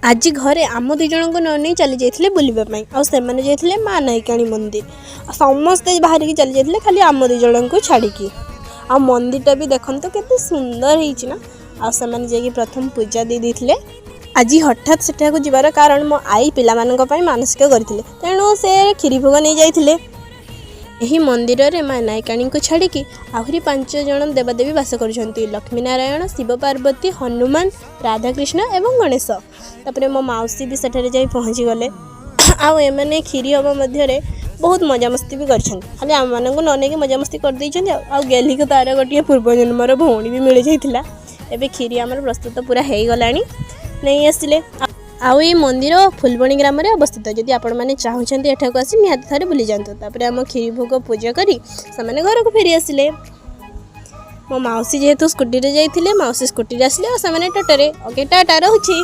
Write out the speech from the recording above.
ଆଜି ଘରେ ଆମ ଦୁଇ ଜଣଙ୍କୁ ନ ନେଇ ଚାଲି ଯାଇଥିଲେ ବୁଲିବା ପାଇଁ, ଆଉ ସେମାନେ ଯାଇଥିଲେ ମା ନାଇକାଣୀ ମନ୍ଦିର। ଆଉ ସମସ୍ତେ ବାହାରିକି ଚାଲି ଯାଇଥିଲେ, ଖାଲି ଆମ ଦୁଇ ଜଣଙ୍କୁ ଛାଡ଼ିକି। ଆଉ ମନ୍ଦିରଟା ବି ଦେଖନ୍ତୁ, କେତେ ସୁନ୍ଦର ହେଇଛି ନା? ଆଉ ସେମାନେ ଯାଇକି ପ୍ରଥମ ପୂଜା ଦେଇ ଦେଇଥିଲେ। ଆଜି ହଠାତ୍ ସେଠାକୁ ଯିବାର କାରଣ, ମୋ ଆଈ ପିଲାମାନଙ୍କ ପାଇଁ ମାନସିକ କରିଥିଲେ, ତେଣୁ ସେ କ୍ଷୀରି ଭୋଗ ନେଇ ଯାଇଥିଲେ। ଏହି ମନ୍ଦିରରେ ମା ନାଇକାଣୀଙ୍କୁ ଛାଡ଼ିକି ଆହୁରି ପାଞ୍ଚ ଜଣ ଦେବାଦେବୀ ବାସ କରୁଛନ୍ତି: ଲକ୍ଷ୍ମୀ ନାରାୟଣ, ଶିବ ପାର୍ବତୀ, ହନୁମାନ, ରାଧାକୃଷ୍ଣ ଏବଂ ଗଣେଶ। ତାପରେ ମୋ ମାଉସୀ ବି ସେଠାରେ ଯାଇ ପହଞ୍ଚିଗଲେ। ଆଉ ଏମାନେ କ୍ଷୀରି ହେବା ମଧ୍ୟରେ ବହୁତ ମଜାମସ୍ତି ବି କରିଛନ୍ତି। ଖାଲି ଆମମାନଙ୍କୁ ନ ନେଇକି ମଜାମସ୍ତି କରିଦେଇଛନ୍ତି। ଆଉ ଗେଲିକୁ ତା'ର ଗୋଟିଏ ପୂର୍ବଜନ୍ମର ଭଉଣୀ ବି ମିଳିଯାଇଥିଲା। ଏବେ କ୍ଷୀରି ଆମର ପ୍ରସ୍ତୁତ ପୁରା ହେଇଗଲାଣି, ନେଇ ଆସିଲେ। ଆଉ ଏଇ ମନ୍ଦିର ଫୁଲବଣୀ ଗ୍ରାମରେ ଅବସ୍ଥିତ। ଯଦି ଆପଣମାନେ ଚାହୁଁଛନ୍ତି, ଏଠାକୁ ଆସି ନିହାତି ଥରେ ବୁଲିଯାଆନ୍ତୁ। ତାପରେ ଆମ କ୍ଷୀରି ଭୋଗ ପୂଜା କରି ସେମାନେ ଘରକୁ ଫେରି ଆସିଲେ। ମୋ ମାଉସୀ ଯେହେତୁ ସ୍କୁଟିରେ ଯାଇଥିଲେ, ମାଉସୀ ସ୍କୁଟିରେ ଆସିଲେ ଆଉ ସେମାନେ ଟୋଟୋରେ। ଓକେ, ଟାଟା, ରହୁଛି।